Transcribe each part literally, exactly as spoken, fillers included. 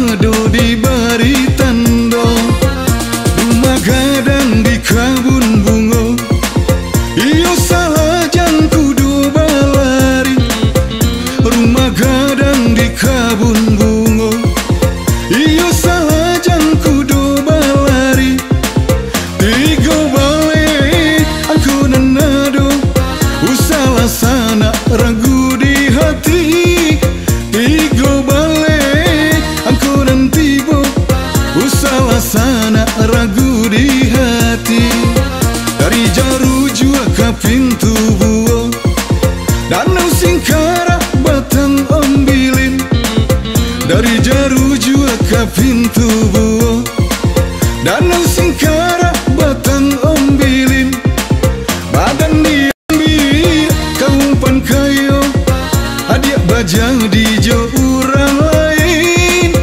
Ado dibari tando, rumah gadang di kabun bungo. Iyo salajang kudo balari, rumah gadang di kabun bungo. Iyo salajang kudo balari. Tigo baleh angko nan ado, usahlah sanak ragu di hati. Tigo baleh angko nan tibo, usahlah sanak ragu di hati. Dari Jaru Jua ka Pintu Buo, Danau Singkarak Batang Ombilin. Dari Jaru Jua ka Pintu Buo, Danau Singkarak Batang Ombilin. Badan di ambiak ka umpan kayo, adiak bajadi jo urang lain.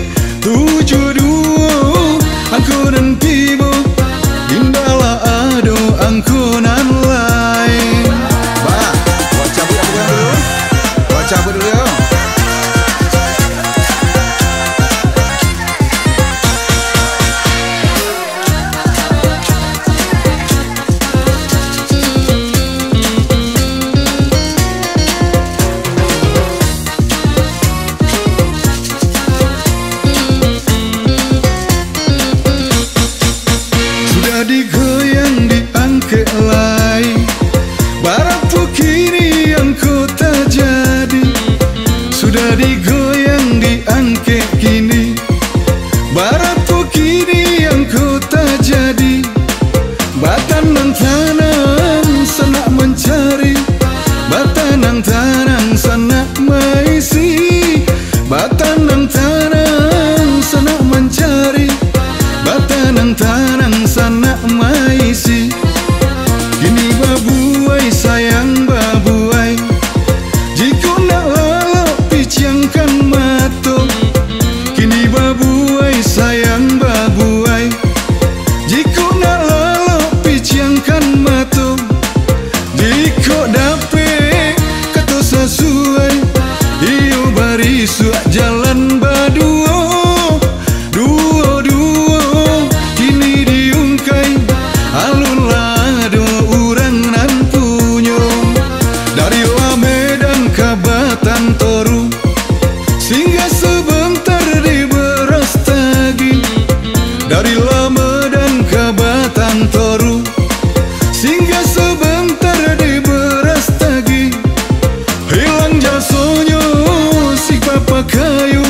Tujuah duo angko nan tibo, indak lah ado angko nan lain. Bah, wak cabuik dulu, wak cabuik dulu yo. Sudah digoyang, diangkek lai, barapo kini angko tajadi? Sudah digoyang, diangkek kini, barapo kini angko tajadi? Batanang-tanang sanak mancari, batanang-tanang sanak maisi, batanang-tanang sanak mancari, batanang-tanang sanak maisi. Kini babuai sayang babuai, jikok nak lalok piciangkan mato. Kini babuai sayang babuai, jikok nak lalok piciangkan mato. Jikok dapek kato sasuai, iyo barisuak jalan baduo. Duo-duo kini diungkai, alun lah ado urang nan punyo. Dari Lamedan ka Batang Toru, singgah sabantar di Brastagi. Dari Lamedan ka Batang Toru, singgah sabantar di Brastagi. Hilang jasonyo si papakayo,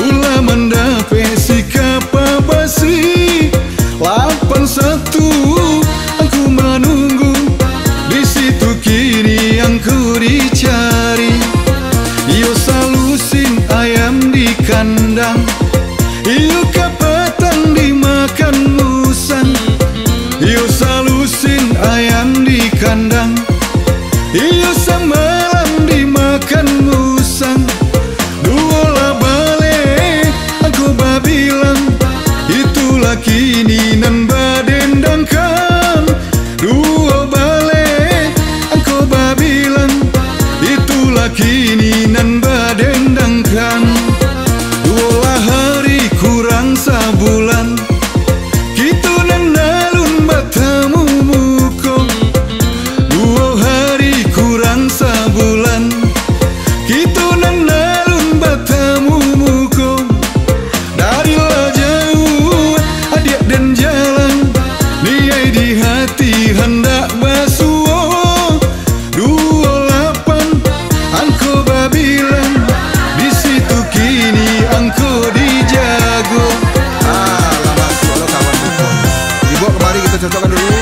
ulah mandapek si kapa basi. Lapan satu angku manunggu, di situ kini angku dicari. Iyo salusin ayam di kandang, iyo kapatang dimakan musang. Iyo salusin ayam di kandang, iyo samalam dimakan musang. Duo lah baleh angku babilang, itulah kini nan badendangkan. Duo baleh angku babilang, itulah kini nan badendangkan. Duo lah hari kurang sabulan, kito nan alun batamu muko. Duo hari kurang sabulan, kito nan alun batamu muko. Dari lah jauah adiak den jalang, niaik di hati handak basuo. Duo lapan angko babilang, di situ kini angko dijago. Ah, lah masuak lo kawan tu. Dibawa kemari, kita cocokkan dulu.